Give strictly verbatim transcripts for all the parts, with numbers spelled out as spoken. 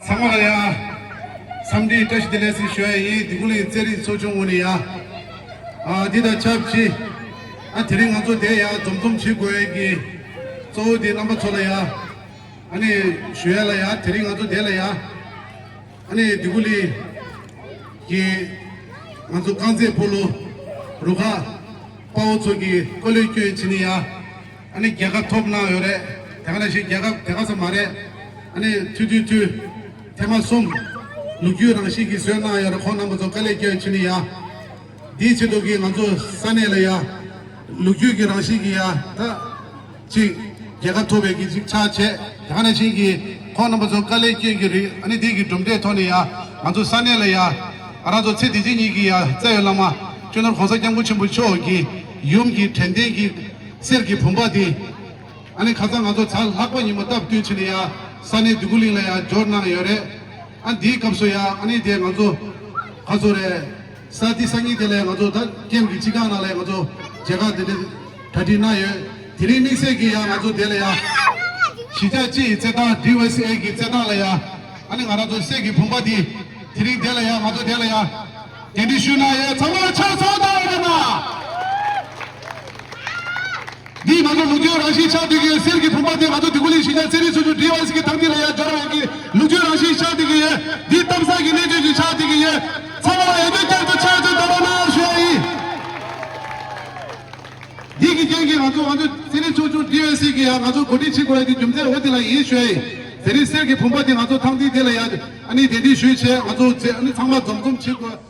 ཚང་མ་ལ་ཡ། འཚམས་འདྲི་བཀྲ་ཤིས་བདེ་ལེགས་ཟེར་ཞུ་ཡ་ཡིན། འདི་གུ་ལི་རྩེད་རིགས་ཚོགས་ཆུང་ངོས་ནས་ཡ། ཨ་འདི་དང་ཆབས་ཅིག་ཨ་དེ་རིང་ང་ཚོ་དེ་ཡ་འཛོམས་འཛོམས་བྱེད་དགོས་ཡ་གི་གཙོ་བོ་དེ་རྣམ་པ་ཚོ་ལ་ཡ། ཨ་ནི་ཞུ་ཡ་ལ་ཡ་དེ་རིང་ང་ཚོ་དེ་ལ་ཡ། ཨ་ནི་འདི་གུ་ལི་གི་ང་ཚོ་རྐང་རྩེད་སྤོ་ལོ་རུ་ཁག་དཔའ་བོ་ཚོ་གི་སྐུ་ལས་སྐྱོན་བྱས་ནས་ཡ། ཨ་ནི་རྒྱལ་ཁ་ཐོབ་གནང་ཡོད་རེད། དེ་ག་ནང་བཞིན་རྒྱལ་ཁ་དེ་ག་ས་མ་རེད། ཨ་ནི་ཐུ་ཐུ་ཐུ། ཐེངས་མ་གསུམ། ལོ་རྒྱུས་རང་བཞིན་གྱི་བཟོས་གནང་ཡོད་རེད། ཁོང་རྣམ་པ་ཚོ་དཀའ་ལས་བསྐྱོན་བྱས་ནས་ཡ། དེའི་ཆེད་དུ་གི་ང་ཚོ་ས་གནས་ལ་ཡ། ལོ་རྒྱུས་ཀྱི་རང་བཞིན་གྱི་ཡ། ད། ཅིག་རྒྱལ་ཁ་ཐོབ་པའི་གི་ཅིག་ཆགས་བྱས། དེ་ག་ནང་བཞིན་གྱི་ཁོང་རྣམ་པ་ཚོ་དཀའ་ལས་བསྐྱོན་གྱི་རེད། ཨ་ནི་དེ་གི་གྲུབ་འབྲས་ཐོག་ནས་ཡ། ང་ཚོ་ས་གནས་ལ་ཡ། ང་རང་ཚོ་ཚེ་འདི་ཕྱི་གཉིས་ཀྱི་ཡ་རྩ་བའི་བླ་མ། སྤྱི་ནོར་༸གོང་ས་༸སྐྱབས་མགོན་ཆེན་པོ་མཆོག་གི་ཡུམ་གྱི་དྲན་རྟེན་གྱི་གསེར་གྱི་བུམ་པ་དེ། ཨ་ནི་ཁ་སང་ང་ཚོ་གཟའ་ལྷག་པ་ཉིན་མོ་སྟབས་བསྟུན་བྱས་ནས་ཡ། ས་གནས་འདི་གུ་གླིང་ལ་ཡ་འབྱོར་གནང་ཡོད་རེད། ཨ་འདིའི་སྐབས་སུ་ཡ་ཨ་ནི་དེ་ང་ཚོ་ག་ཚོད་རེད། ས་དེ་སང་ཉིན་དེ་ལ་ཡ་ང་ཚོ་ད་ཀེམ་གྱི་སྤྱི་ཁང་ནང་ལ་ཡ་ང་ཚོ་མཇལ་ཁ་དེ་འདྲ་གྲ་སྒྲིག་གནང་ཡོད། དེ་རིང་དམིགས་བསལ་གྱི་ཡ་ང་ཚོ་དེ་ལ་ཡ། གཞིས་ཆགས་སྤྱི་ཡི་རྩེད་ཐང་ཌི་ཝའི་སི་ཨེ་གི་རྩེད་ཐང་ལ་ཡ། ཨ་ནི་ང་རང་ཚོ་གསེར་གྱི་བུམ་པ་དེ། དེ་རིང་དེ་ལ་ཡ་ང་ཚོ་དེ་ལ་ཡ། གདན་འདྲེན་ཞུས་གནང་ཡོད། ཚང་མ་ལ་ཕྱག་འཚལ་བ་དང་། འདི་ང་ཚོ་ལོ་རྒྱུས་རང་བཞིན་ཆགས་བསྡད་ཀྱི་གསེར་གྱི་བུམ་པ་དེ་ང་ཚོ་འདི་གུ་ལི་གཞིས་ཆགས་རྩེད་རིགས་ཚོགས་ཆུང་ཌི་ཝའི་སི་གི་ཐང་ཐིག་ལ་ཡ་འབྱོར་བའི་གི་ལོ་རྒྱུས་རང་བཞིན་ཆགས་བསྡད་ཀྱི་ཡོད། འདི་གཏམ་བཟང་གི་གནས་ཚུལ་ཞིག་ཆགས་བསྡད་ཀྱི་ཡོད། ཚང་མ་ལ་ཡ་རྒྱུན་བསྐྱར་དུ་ཕྱག་འཚལ་བ་དང་གནང་ཞུ་ཡ་ཡིན། འདི་གི་རྐྱེན་གྱིས་ང་ཚོ་ང་ཚོ་རྩེད་རིགས་ཚོགས་ཆུང་ཌི་ཝའི་སི་གི་ཡ་ང་ཚོ་གོ་སྒྲིག་བྱེད་དགོས་ཡ་དེ་རྒྱུ་མཚན་འོ་དེ་ལ་ཡིན་ཞུ་ཡ་ཡིན། རྩེད་རིགས་གསེར་གྱི་བུམ་པ་དེ་ང་ཚོ་ཐང་ཐིག་དེ་ལ་ཡ་ཨ་ནི་གདན་འདྲེན་ཞུས་བྱས། ང་ཚོ་རྩེད་ཨ་ནི་ཚང་མ་འཛོམས་འཛོམས་བྱེད་དགོས།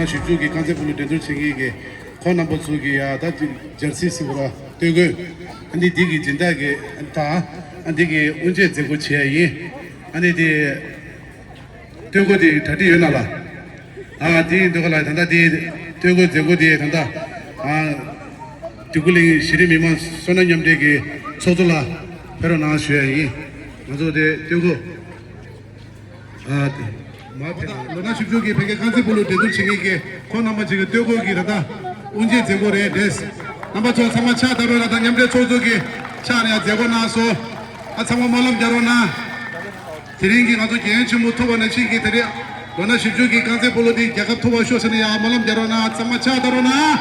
ཞིབ་འཇུག་གི་རྐང་རྩེད་སྤོ་ལོ་འགྲན་བསྡུར་བྱེད་མཁན་གྱི་ཁོང་རྣམ་པ་ཚོ་གི་ཡ་ད་ཇར་སི་ཟེར་བ་ལ་སྟོད་གོས། ཨ་ནི་འདི་གི་སྦྱིན་བདག་གི་ད་ཨ་འདི་གི་དབུ་འབྱེད་མཛད་སྒོ་བྱེད་ཡ་ཡིན། ཨ་ནི་དེ་སྟོད་གོས་དེ་གྲ་སྒྲིག་ཡོད་ན་ལ། ཨ་དེ་ཡིན་དུས་ག་ལ་ད་ལྟ་དེ་སྟོད་གོས་མཛད་སྒོ་དེ་ད་ལྟ་ཨ་འདི་གུ་གླིང་གཞི་རིམ་མི་མང་བསོད་ནམས་མཉམ་འབྲེལ་གྱི་ཚོགས་གཙོ་ལ་ཕེབས་རོགས་གནང་ཞུ་ཡ་ཡིན། ང་ཚོ་དེ་སྟོད་གོས། ཨ་དེ། མ་ཕེབས། ལོ་ན་བཞི་བཅུ་གི་བོད་སྐད་རྐང་རྩེད་སྤོ་ལོ་འགྲན་བསྡུར་བྱེད་མཁན་གྱི་ཁོང་རྣམ་པ་ཅིག་གི་སྟོད་གོས་ཀྱི་ད་ལྟ་དབུ་འབྱེད་མཛད་སྒོ་རེད་འདྲེས། རྣམ་པ་ཚོ་ཚང་མ་ཕྱག་བརྡབ་རོགས་ལ་དང་མཉམ་འབྲེལ་ཚོགས་གཙོ་གི་ཕྱག་ནས་ཡང་མཛད་སྒོ་གནང་སོང་། ཨ་ཚང་མ་སྨོན་ལམ་རྒྱག་རོགས་གནང་། དེ་རིང་གི་ང་ཚོ་རྒྱལ་ཡུམ་ཆེན་མོ་ཐོབ་པ་ནང་བཞིན་གྱི་དེ་རིང་ལོ་ན་བཞི་བཅུ་གི་རྐང་རྩེད་སྤོ་ལོ་འདི་རྒྱལ་ཁ་ཐོབ་པར་ཤོག་ཟེར་ནས་ཡང་སྨོན་ལམ་རྒྱག་རོགས་གནང་། ཚང་མ་ཕྱག་བརྡབ་རོགས་གནང་།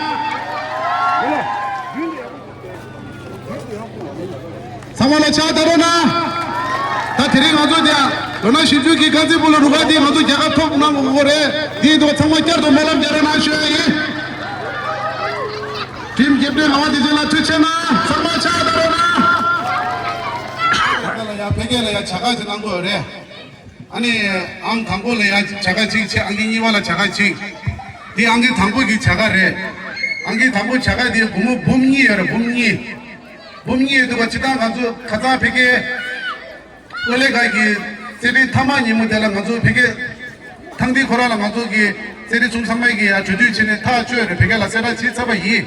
ཚང་མ་ལ་ཕྱག་བརྡབ་རོགས་གནང་། ད་དེ་རིང་ང་ཚོ་ཀྱང་ལོ་ན་བཞི་བཅུ་གི་རྐང་རྩེད་སྤོ་ལོ་རུ་ཁག་འདི་ང་ཚོ་རྒྱལ་ཁ་ཐོབ་གནང་དགོས་རེད། འདིའི་ཐོག་ཚང་མ་བསྐྱར་དུ་སྨོན་ལམ་རྒྱག་རོགས་གནང་ཞུ་ཡ་ཡིན། ཁྲིམས་སྐྱབས་དྲུང་ངག་དབང་བདེ་ཆེན་ལགས་ཐུགས་རྗེ་ཆེ་གནང་། ཚང་མ་ཕྱག་བརྡབ་རོགས་གནང་། ཕ་གི་ལ་ཡ་ཕ་གི་ལ་ཡ་བྱ་དགའ་ཞིག་གནང་དགོས་རེད། ཨ་ནི་ཨང་དང་པོ་ལ་ཡ་བྱ་དགའ་གཅིག་བྱས། ཨང་ཀི་གཉིས་པ་ལ་བྱ་དགའ་གཅིག་འདི་ཨང་ཀི་དང་པོ་གི་བྱ་དགའ་རེད། ཨང་ཀི་དང་པོ་བྱ་དགའ་འདི་སྒོར་མོ་འབུམ་གཉིས་ཡོད་རེད། འབུམ་གཉིས། འབུམ་གཉིས་ཡོད་འདུག་པ། སྤྱིར་བཏང་ང་ཚོ་ཁ་སང་ཕ་གིའི་ཀོ་ལི་གྷལ་གྱི་རྩེད་འགྲན་མཐའ་མ་ཉིན་མོ་དེ་ལ་ང་ཚོ་ཕ་གིའི་ཐེངས་འདི་ཁོ་རང་ལ་ང་ཚོ་གི་རྩེད་འགྲན་ཚོགས་ཚང་མས་ཀྱི་ཡ་གྲོས་བསྡུར་བྱས་ནས་ཐག་གཅོད་རེད། ཕ་གི་ལ་གསལ་བསྒྲགས་བྱས་ཚར་བ་ཡིན།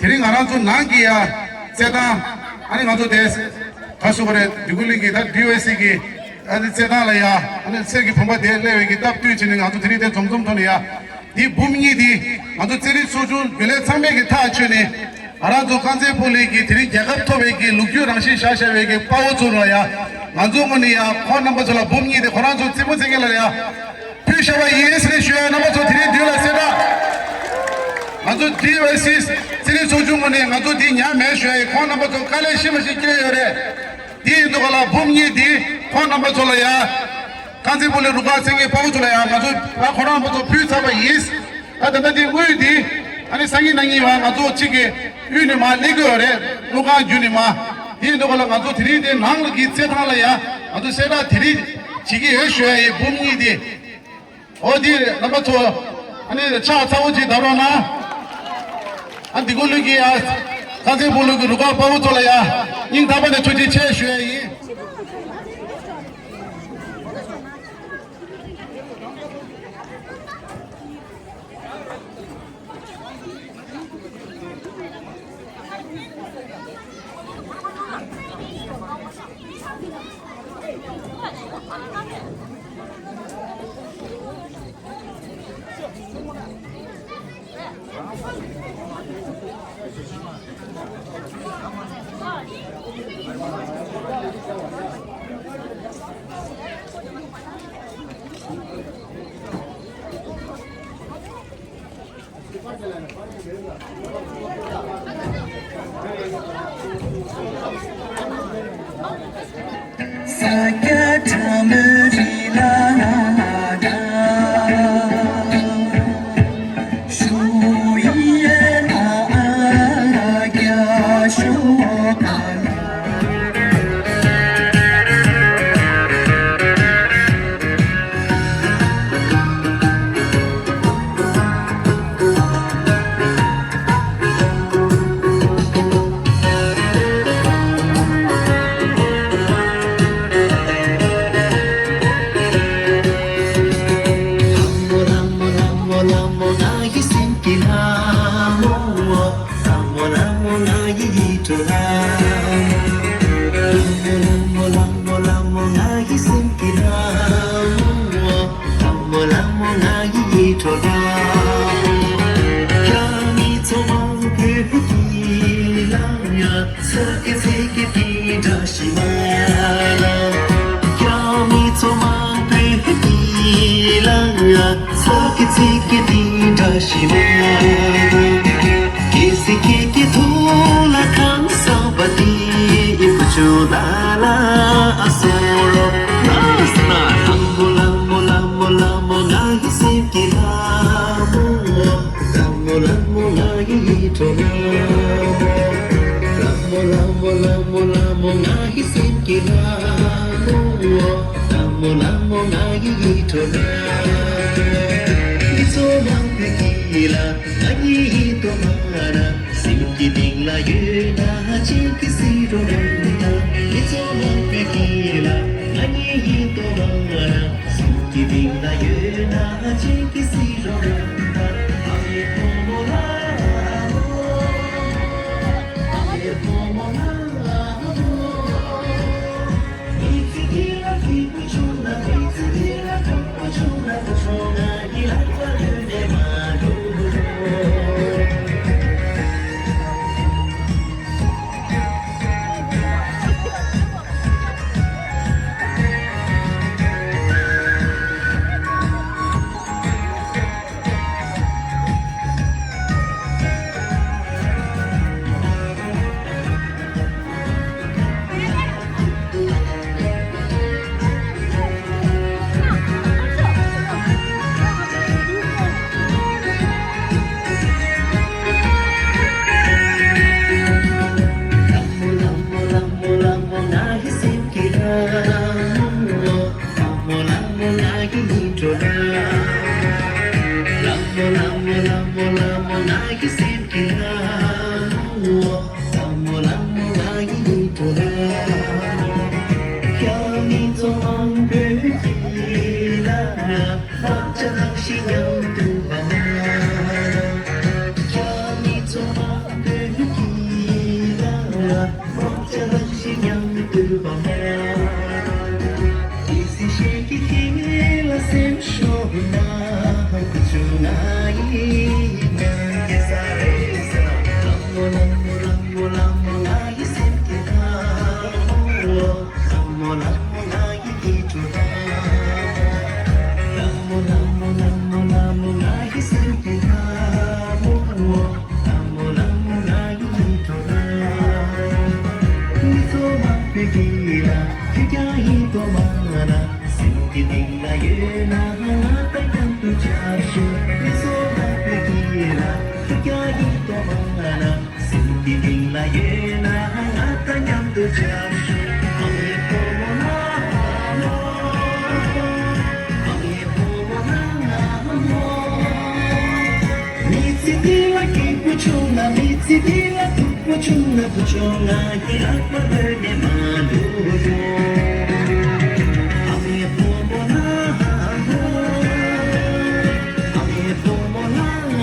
དེ་རིང་ང་རང་ཚོ་ནང་གི་ཡ་རྩེད་ཐང་། ཨ་ནི་ང་ཚོ་དེ་ག་སུ་ག་རེད། འདི་གུ་གླིང་གི་ད་ཌི་ཝའི་སི་གི་ཨ་ནི་རྩེད་ཐང་ལ་ཡ་ཨ་ནི་གསེར་གྱི་བུམ་པ་དེ་སླེབས་པའི་གི་སྟབས་བསྟུན་བྱས་ནས་ང་ཚོ་དེ་རིང་དེ་འཛོམས་འཛོམས་ཐོག་ནས་ཡ་འདི་འབུམ་གཉིས་འདི་ང་ཚོ་རྩེད་རིགས་ཚོགས་ཆུང་རྒྱུན་ལས་ཚང་མས་ཀྱི་ཐག་ཆོད་ནས་ང་རང་ཚོ་རྐང་རྩེད་སྤོ་ལོའི་གི་དེ་རིང་རྒྱལ་ཁ་ཐོབ་པའི་གི་ལོ་རྒྱུས་རང་བཞིན་བཞག་བཞག་པའི་གི་དཔའ་བོ་ཚོ་ལ་ཡ་ང་ཚོ་ངོས་ནས་ཡ་ཁོང་རྣམ་པ་ཚོ་ལ་འབུམ་གཉིས་དེ་ཁོ་རང་ཚོ་རྩེད་མོ་རྩེད་མཁན་ལ་ཡ། ཕུལ་བཞག་པ་ཡིན་ཟེར་ཞུ་ཡ། རྣམ་པ་ཚོ་དེ་རིང་མདུན་ལ་གསལ་བསྒྲགས། ང་ཚོ་ཌི་ཝའི་སི་རྩེད་རིགས་ཚོགས་ཆུང་ངོས་ནས་ང་ཚོ་འདི་ཉམས་མེད་ཞུ་ཡ་ཡིན། ཁོང་རྣམ་པ་ཚོ་དཀའ་ལས་ཤི་མ་ཤི་སྐྱེལ་ཡོད་རེད། དེ་ཡིན་དུས་ག་ལ་འབུམ་གཉིས་འདི་ཁོང་རྣམ་པ་ཚོ་ལ་ཡ། རྐང་རྩེད་སྤོ་ལོའི་རུ་ཁག་ཚན་གྱི་དཔའ་བོ་ཚོ་ལ་ཡ་ང་ཚོ་ཁོང་རྣམ་པ་ཚོ་ཕུལ་ཚར་བ་ཡིན། ད་ད་ལྟ་འདི་དངུལ་འདི་ཨ་ནི་སང་ཉིན་གནངས་ཉིན་བ་ང་ཚོ་གཅིག་གི་དབུས་ནས་མར་སླེབས་ཀྱི་ཡོད་རེད། རླུང་ཁང་བརྒྱུད་ནས་མར། དེ་ཡིན་དུས་ག་ལ་ང་ཚོ་དེ་རིང་དེ་ནང་ལ་གི་རྩེད་ཐང་ལ་ཡ་ང་ཚོ་གསལ་བསྒྲགས་དེ་རིང་བྱེད་ཀྱི་ཡོད་ཞུ་ཡ་ཡིན། འབུམ་གཉིས་དེ། འོ་དེ་རྣམ་པ་ཚོ་ཨ་ནི་ཕྱག་ཚ་བོ་ཅིག་བརྡབ་རོགས་གནང་། ཨ་འདི་གུ་ལུག་གི་ཨ་རྐང་རྩེད་སྤོ་ལོ་གི་རུ་ཁག་དཔའ་བོ་ཚོ་ལ་ཡ་སྙིང་ཐག་པ་ནས་ཐུགས་རྗེ་ཆེ་ཞུ་ཡ་ཡིན། མང་པོས་ཀྱིས་ལ་ང་གཉིས་ཡིད་དུ་མ་ར། སེམས་ཀྱི་གཏིང་ལ་ཡོད་ན་གཅིག་གིས་གཟིགས་རོགས་གནང་། མི་ཚོགས་མང་པོས་ཀྱིས་ལ་ང་གཉིས་ཡིད་དུ་མ་ར། སེམས་ཀྱི་གཏིང་ལ་ཡོད་ན་གཅིག་གིས་གཟིགས་རོགས་གནང་། ཨ་མའི་བུ་མོ་ལ་མོ། ཨ་མའི་བུ་མོ་ལ་མོ།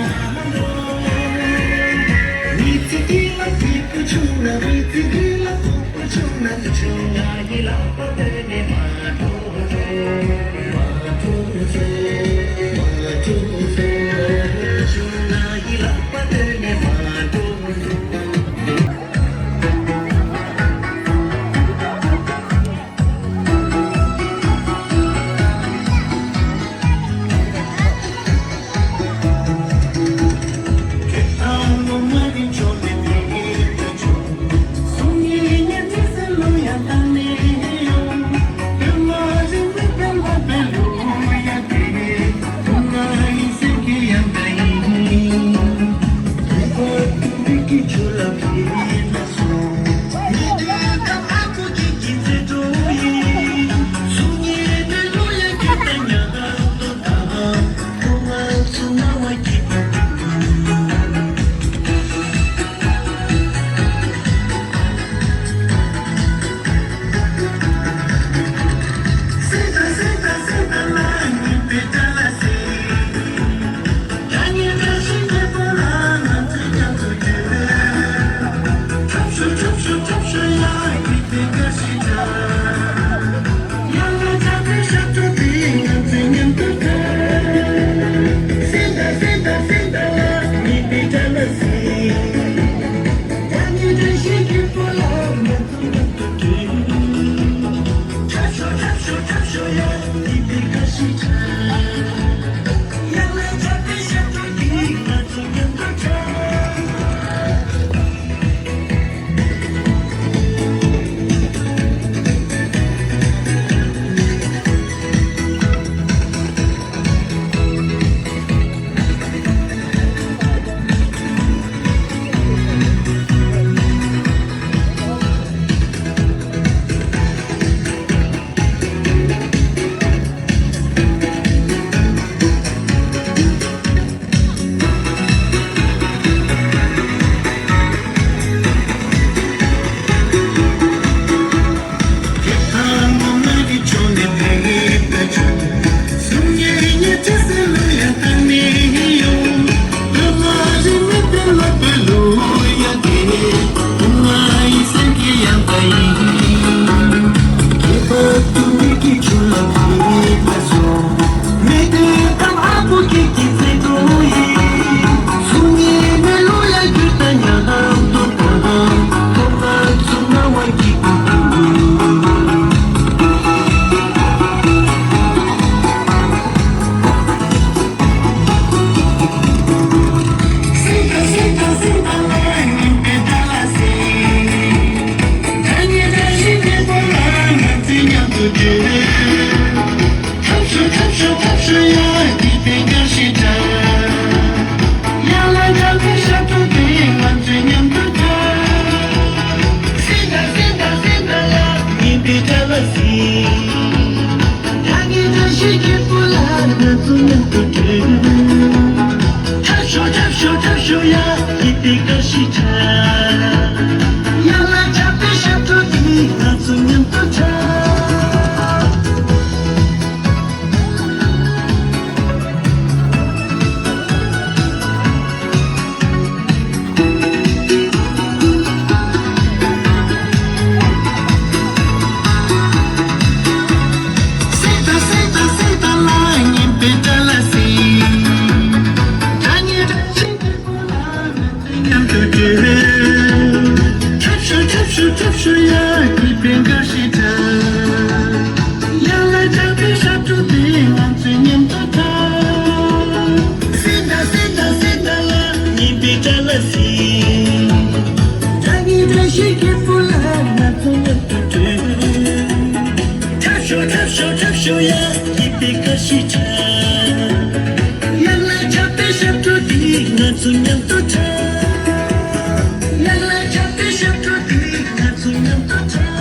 ད་ངའི་བཀྲ་ཤིས་སྐྱིད་པོ་ལ་ང་ཚོ་མཉམ་དུ་བྲོས། འཁྲབ་ཤོག་འཁྲབ་ཤོག་འཁྲབ་ཤོག་ཡ། སྐྱིད་པའི་བཀྲ་ཤིས་འཁྲབ། ཡ་ལ་འཁྲབ་པའི་ཞབས་བྲོ་འདི་ང་ཚོ་མཉམ་དུ་འཁྲབ། སེ་ད་སེ་ད་སེ་ད་ལ་སྙན་པའི་སྒྲ་ལ་གཟིགས། སྒྲ་སྙན་སྒྲ་ཆེན་མཉམ་དུ་བྲོས། འཁྲབ་ཤོག་འཁྲབ་ཤོག་འཁྲབ་ཤོག་ཡ། སྐྱིད་པའི་བཀྲ་ཤིས་འཁྲབ། ཡ་ལ་འཁྲབ་པའི་ཞབས་བྲོ་དེ་ང་ཚོས་མཉམ་དུ་འཁྲབ། སེ་ད་སེ་ད་སེ་ད་ལ་སྙན་པའི་སྒྲ་ལ་གཟིགས། སྒྲ་སྙན་བཀྲ་ཤིས་སྐྱིད་པོ་ལ་ང་ཚོ་མཉམ་དུ་བྲོས། འཁྲབ་ཤོག་འཁྲབ་ཤོག་འཁྲབ་ཤོག་ཡ། སྐྱིད་པའི་བཀྲ་ཤིས་འཁྲབ། ཡ་ལ་འཁྲབ་པའི་ཞབས་བྲོ་འདི་ང་ཚོ་མཉམ་དུ་འཁྲབ། ཡ་ལ་འཁྲབ་པའི་ཞབས་བྲོ་འདི་ང་ཚོ་མཉམ་དུ་འཁྲབ།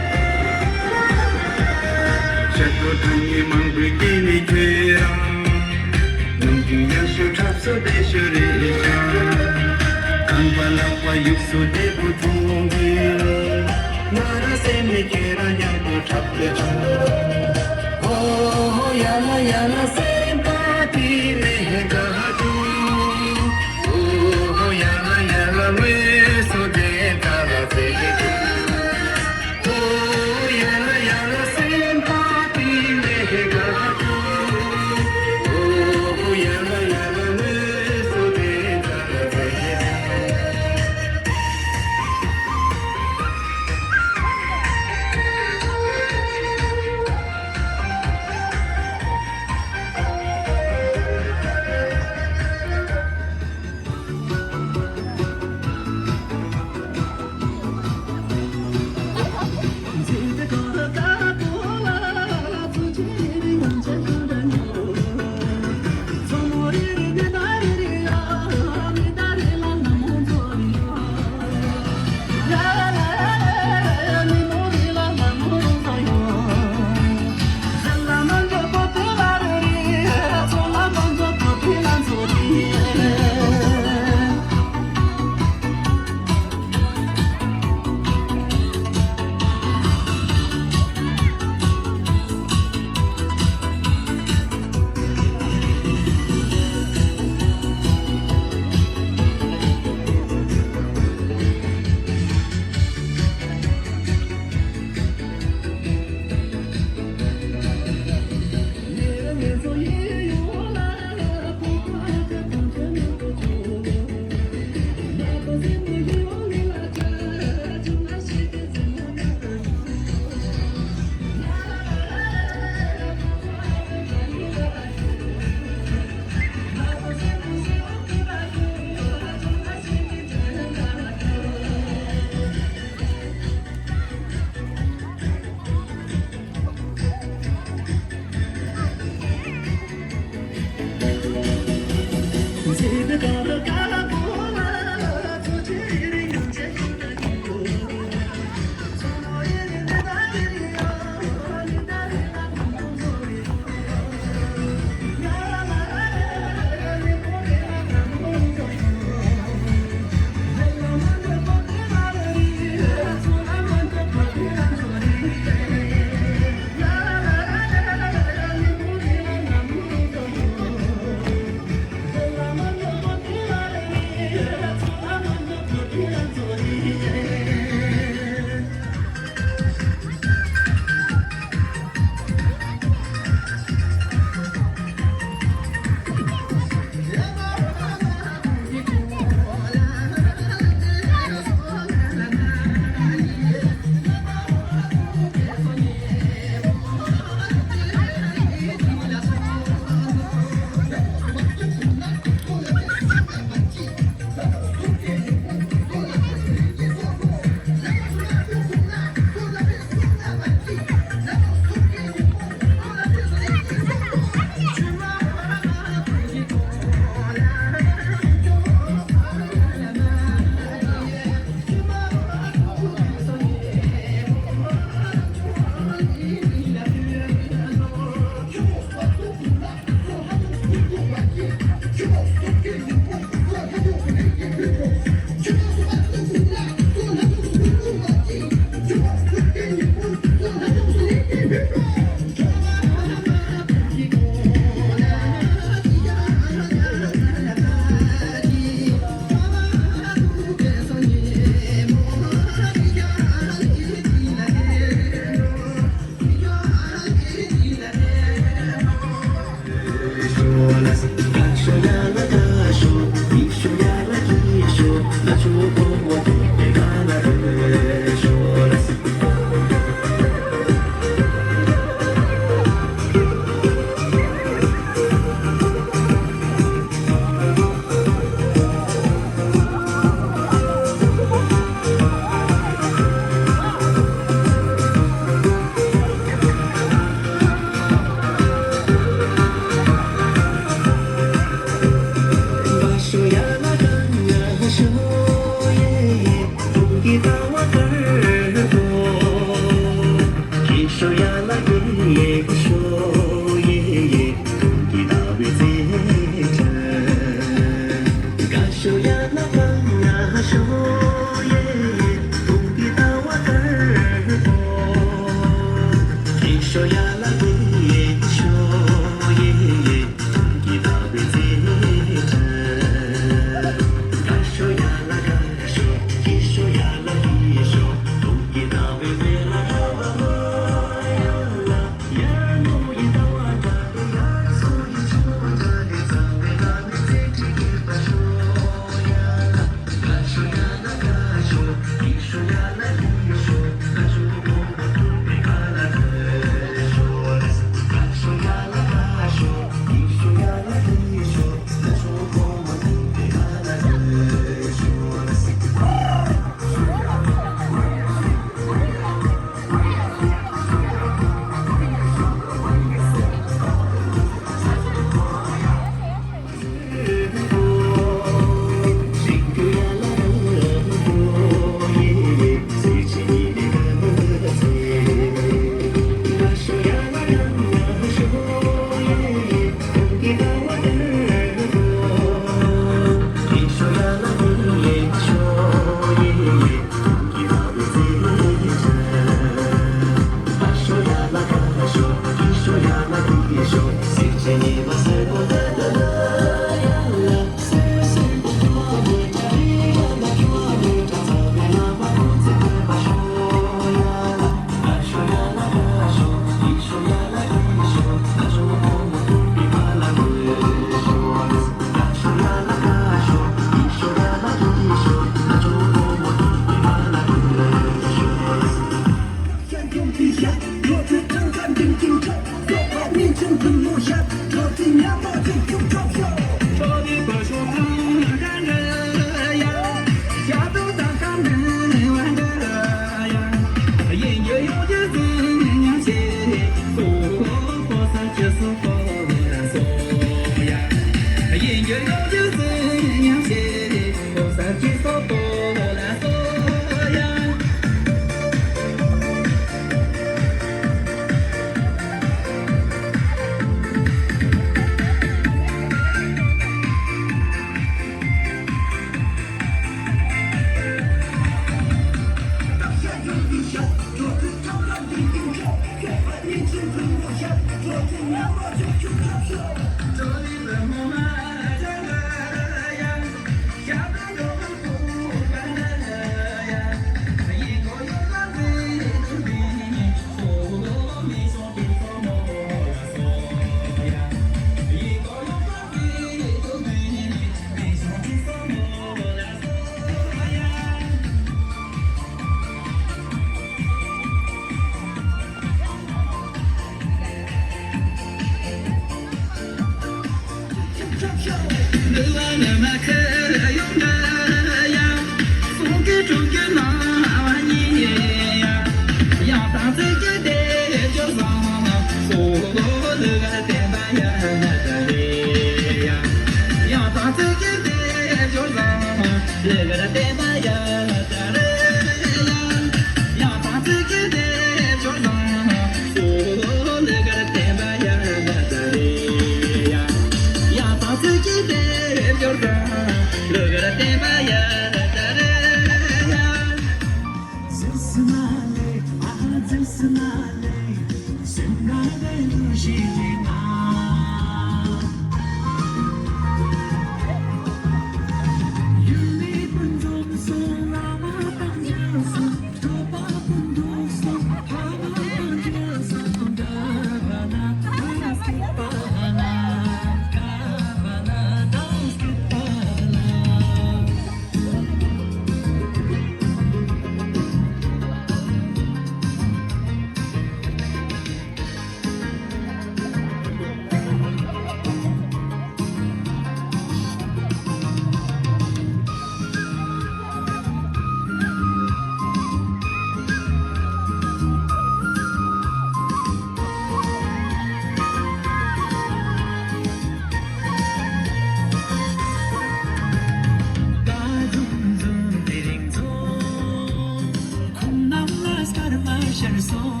ཁོང་རྣམས་ལ་སྐར་མ་ཤར་སོང་།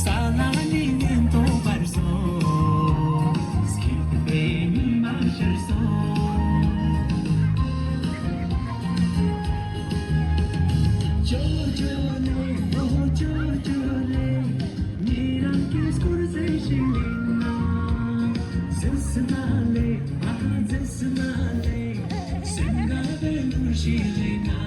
ས་ལ་ནི་ཉིན་ཐོ་བར་སོང་། སྐྱིད་པའི་ཉི་མ་ཤར་སོང་། ཅོ་ཅོ་ལེ། ཨོ་ཅོ་ཅོ་ལེ། ཉེ་རང་གི་སྐོར་ཟེར་ཞིག་ལེན་ན། ཟེར་སི་ན་ལེ། ཨ་ཧ་ཟེར་སི་ན་ལེ། སེམས་དགའ་བའི་ལུགས་ཤིག་ལེན་ན།